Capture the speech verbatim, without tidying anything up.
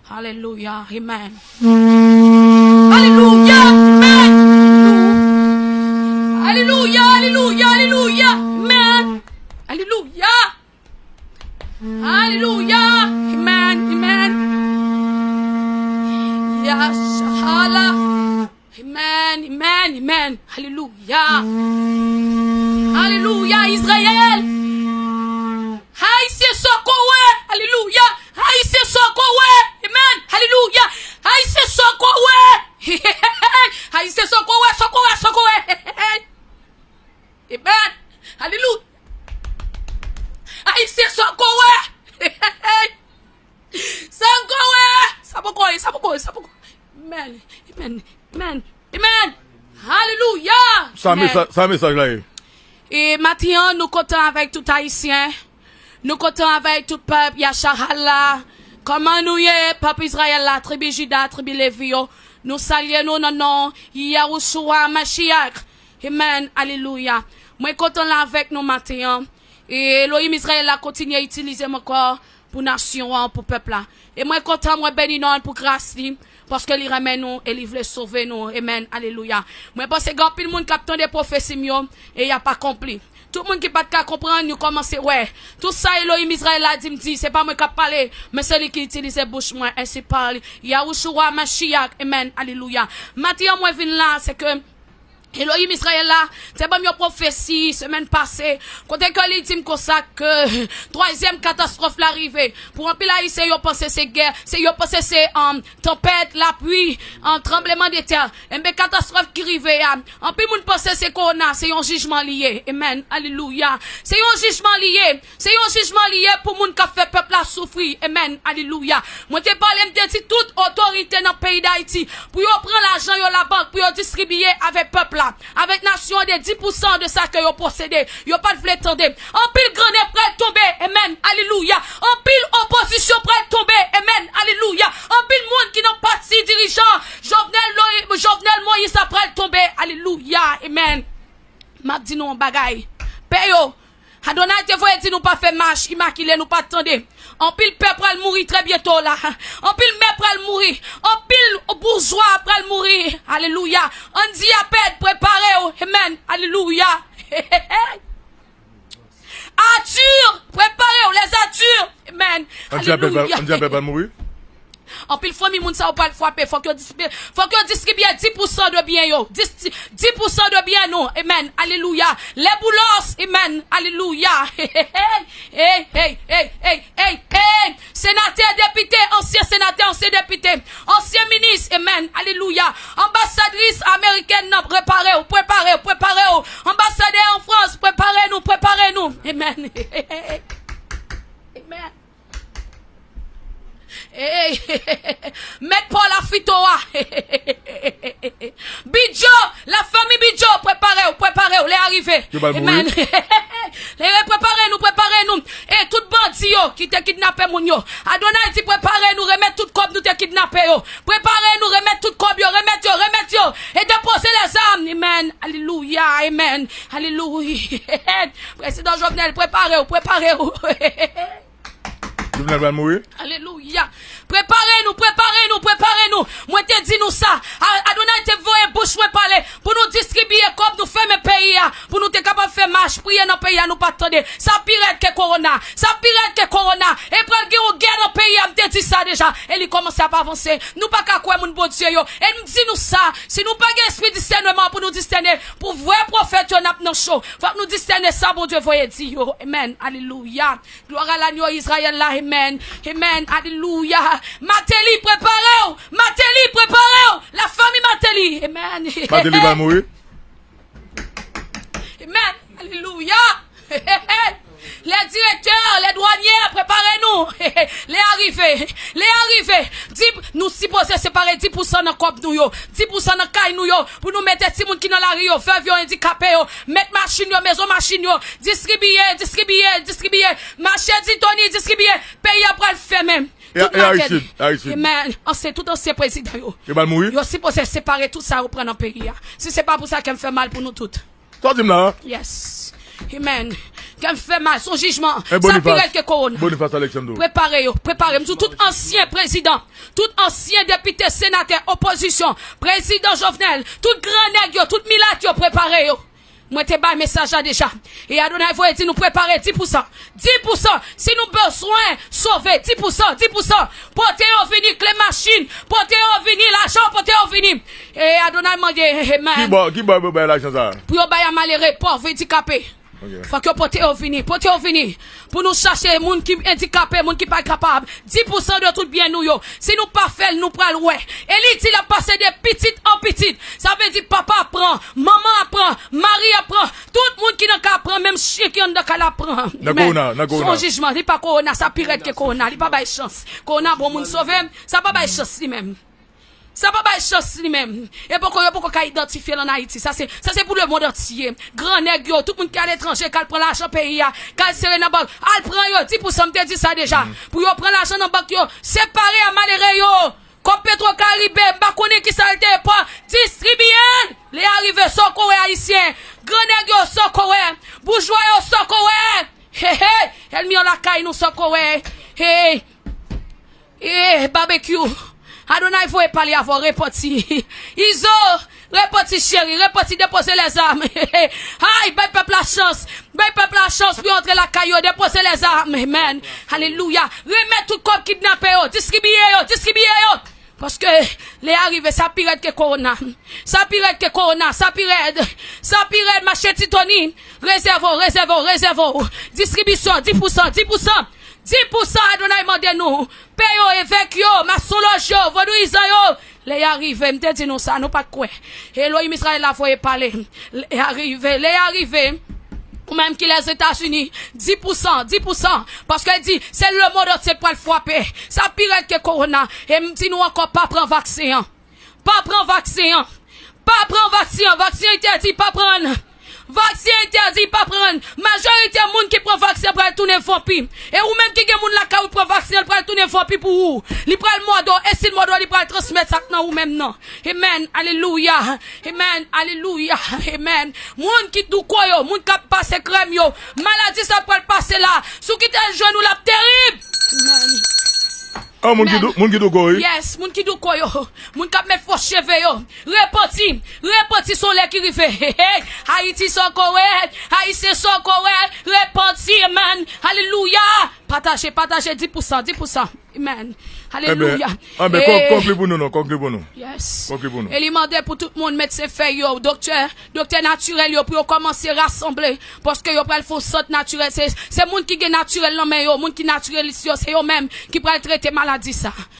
Alelouya. Amen. Alelouya. Amen. Alelouya. Alelouya. Alelouya. Amen. Alelouya. Alelouya. Amen. Amen. Yashala. Amen. Amen. Amen. Alelouya. Alelouya. Izrayèl. Ayisyen sa w konnen. Alelouya. Ayisyen sa w konnen. Amen. Alelouya. Ayisyen sa w konnen. Ayisyen sa w konnen, sa w konnen, sa w konnen. Amen. Alelouya. Ayisyen sa w konnen. Sa w konnen. Sa poko ye, sa poko ye, sa poko ye. Amen. Amen. Amen. Amen. Alelouya. Sa mesaj, sa mesaj la ye. E maten an, nou kontan avèk tout Ayisyen. Nou kontan avèk tout pèp Yashahala. Kòman nou ye, pèp Izrayèl la, tribi Jida, tribi Levi yo? Nou salye nou nan non Yahushua Mashiach. Amen. Alelouya. Mwen kontan la avèk nou maten an. E Elohim Izrayèl la kontinye itilize m ankò pou nasyon an, pou pèp la. E mwen kontan, mwen beni non l pou gras li, paske li renmen nou e li vle sove nou. Amen. Alelouya. Mwen panse gen anpil moun k ap tande pwofesi m yo e y ap akonpli. Tout moun ki pa t ka konprann, yo kòmanse wè. Tout sa Elohim Izrayèl la di m di, se pa mwen k ap pale, men se li ki itilize bouch mwen, ensi pale Yahushua Mashiach. Amen. Alelouya. Maten an mwen vin la, se ke Elohim Izrayèl la te ban m yon pwofesi semèn pase, kote ke li di m konsa ke twazyèm katastwòf la rive. Pou anpil Ayisyen, yo panse se gè, se, yo panse se, um, tanpèt, lapli, um, tranblemanntè. Enben, katastwòf ki rive a, anpil moun panse se kowona, se yon jijman li ye. Amen. Alelouya. Se yon jijman li ye. Se yon jijman li ye pou moun k ap fè pèp la soufri. Amen. Alelouya. Mwen te pale, m te di tout otorite nan peyi Dayiti pou yo pran lajan yo labank, pou yo distribiye avèk pèp la, avèk nasyon an de dis pousan de sa ke yo posede. Yo pa t vle tande. Anpil grannen pral tonbe. Amen. Alelouya. Anpil opozisyon pral tonbe. Amen. Alelouya. Anpil moun ki nan pati dirijan Jovenel, Jovenel Moïse la pral tonbe. Alelouya. Amen. M ap di nou yon bagay. Pè yo, Adonay te voye di nou pa fè mach imakile, nou pa t tande. Anpil pè pral mouri trè byento la. Anpil mè pral mouri. Anpil boujwa pral mouri. Alelouya. Andy Apèd, prepare w. Amen. Alelouya. Arthur, prepare w. Les Arthur. Amen. Andy Apèd pral, alelouya. Andy Apèd pral mouri. Anpil fanmi moun sa yo pral frape. Fòk yo distribiye, fòk yo distribiye dis pousan de byen yo. Dis, dis pousan de byen nou. Amen. Alelouya. Les Boulos. Amen. Alelouya. Hey, hey, hey, hey, hey, hey. Senatè, depite, ansyen senatè, ansyen depite, ansyen minis. Amen. Alelouya. Anbasadris amerikèn nan, prepare w, prepare w, prepare w. Anbasadè an Frans, prepare nou, prepare nou. Amen. Amen. Hey, mèt Paul Afito a. Bidjo, la famille Bidjo, prepare w, prepare w, lè a rive. Yo ba l mouri. Amen. Lè, prepare nou, prepare nou. E tout bandi yo ki te kidnape moun yo. Adonay di prepare nou, remèt tout kòb nou te kidnape yo. Prepare nou, remèt tout kòb yo, remèt yo, remèt yo. E depoze lèzam. Amen. Alelouya, amen. Alelouya. Prezidan Jovenel, prepare w, prepare w. Jovenel pral mouri. Alelouya. Prepare nou, prepare nou, prepare nou. Mwen te di nou sa. A-, Adonay te voye bouch mwen pale pou nou distribiye kòb, nou fèmen peyi a, pou nou te kapab fè mach, priye nan peyi a, nou pa t tande. Sa pi rèd ke kowona. Sa pi rèd ke kowona. E pral gen yon gè nan peyi a, m te di sa deja. E li kòmanse ap avanse. Nou pa ka kwè moun Bondye yo. E m di nou sa, si nou pa gen espri disèneman pou nou disène, pou vrè pwofèt yo n ap nan cho. Fòk nou disène sa Bondye voye di yo. Amen. Alelouya. Glwa a lanyo Izrayèl la, amen. Amen. Alelouya. Mateli, prepare w. Mateli, prepare w. La fanmi Mateli. Amen. Mateli va mouri. Amen. Alelouya. Les directeurs, les douaniers, prepare nou. Lè a rive. Lè a rive. Di, nou sipoze separe dis pousan nan kòb nou yo. Dis pousan nan kay nou yo. Pou nou mete timoun ki nan lari yo, vèv yo, andikape yo. Mèt machin yo, mezon machin yo. Distribiye, distribiye, distribiye. Mache di Tony, distribiye. Peyi a pral fèmen. E, tout e Ayiti, Ayiti. Amen. Ansyen, tout ansyen prezidan yo. Yo pral mouri. Yo sipoze separe tout sa yo pran nan peyi a. Si se pa pou sa, kè m fè mal pou nou tout. Sa w di m la? Yes. Amen. Kè m fè mal, se yon jijman. Sa pi rèd ke kowona. Boniface Alexandro. Prepare yo, prepare. M di w, tout ansyen prezidan, tout ansyen depite, senatè, opozisyon, prezidan Jovenel, tout gran nèg yo, tout milat yo, prepare yo. Mwen te bay mesaj la deja. E Adonay voye di nou prepare dis pou san. Dis pou san. Si nou bezwen sove, dis pou san, dis pou san. Pote yo vini, kle machin. Pote yo vini, lajan, pote yo vini. E Adonay mande, amen. Ki bò, ki bò yo bay lajan sa a? Pou yo bay a malere, pòv, andikape. Ok. Fòk yo pote yo vini, pote yo vini. Pou nou chache moun ki andikape, moun ki pa kapab. Dis pou san de tout byen nou yo. Si nou pa fè l, nou pral wè. E li di l ap pase de pitit an pitit. Sa vle di papa ap pran, manman ap pran, mari ap pran. Tout moun ki nan kay ap pran, menm chen ki anndan kay la ap pran. Nan kowona, nan kowona. Se yon jijman, li pa kowona, sa pi rèd ke kowona. Li pa bay chans. Kowona bon moun sove, sa pa bay chans li menm. Sa pa bay chans li menm. E poko, yo poko ka idantifye l ann Ayiti. Sa se, sa se pou lemonn antye. Gran nèg yo, tout moun ki aletranje, k al pran lajan peyi a, k al sere nan bank. Al pran yo, dis pou san, m te di sa deja. Pou yo pran lajan nan bank yo, separe a malere yo. Kòb Petro Karibe, m pa konnen ki sa l te pran, distribiye l. Lè a rive, sa w ko wè ayisyen. Gran nèg yo, sa w ko wè. Boujwa yo, sa w ko wè. Hey, hey, ènmi an lakay nou, sa w ko wè. Hey. Eh, Babekyou, Adonay voye pale avè w, repanti. Izo, repanti cheri, repanti, depoze lèzam. Ay, bay pèp la chans, bay pèp la chans pou yo antre lakay yo, depoze lèzam. Amen. Alelouya. Remèt tout kòb kidnape yo, distribiye yo, distribiye yo. Paske lè a rive, sa pi rèd ke kowona. Sa pi rèd ke kowona, sa pi rèd. Sa pi rèd, mache Titoni. Rezève w, rezève w, rezève w. Distribisyon, dis pou san, dis pou san. Dis pou san Adonay mande nou. Peyo, evèk yo, masonlòj yo, vodouyizan yo. Lè a rive, m te di nou sa, nou pa t kwè. Elohim Israel la voye pale. Lè a rive, lè a rive. Ou menm ki Lèzetazini, dis pou san, dis pou san. Paske l di, se lemonn antye k pral frape. Sa pi rèd ke kowona. E m di nou ankò, pa pran vaksen an. Pa pran vaksen an. Pa pran vaksen an. Vaksen an entèdi, pa pran. Vaksen an entèdi, pa pran. Majorite moun ki pran vaksen an pral tounen vanpi. E ou menm ki gen moun lakay ou pran vaksen an, l pral tounen vanpi pou ou. Li pral mòde w. E si l mòde w, li pral transmèt sa k nan ou menm nan. Amen. Alelouya. Amen. Alelouya. Amen. Moun ki douko yo, moun k ap pase krèm yo, maladi sa pral pase la. Si w kite l jwenn ou, l ap terib. Amen. Ah, moun ki dou-, moun ki douko, wi. Yes, moun ki douko yo. Moun k ap met fo cheve yo. Repanti. Repanti se yon lè ki rive. Hey, hey. Ayiti sa w ko wè. Ayisyen sa w ko wè. Repanti, amen. Alelouya. Pataje, pataje, dis pou san, dis pou san. Amen. Alelouya. Anben, kon-, konkli pou nou, non, konkli pou nou. Yes. Konkli pou nou. E li mande pou tout moun, medsen fèy yo, doktè, doktè natirèl yo, pou yo kòmanse rasanble. Paske yo pral fè yon sant natirèl. Se, se moun ki gen natirèl nan men yo, moun ki natirèlis yo, se yo menm ki pral trete maladi sa.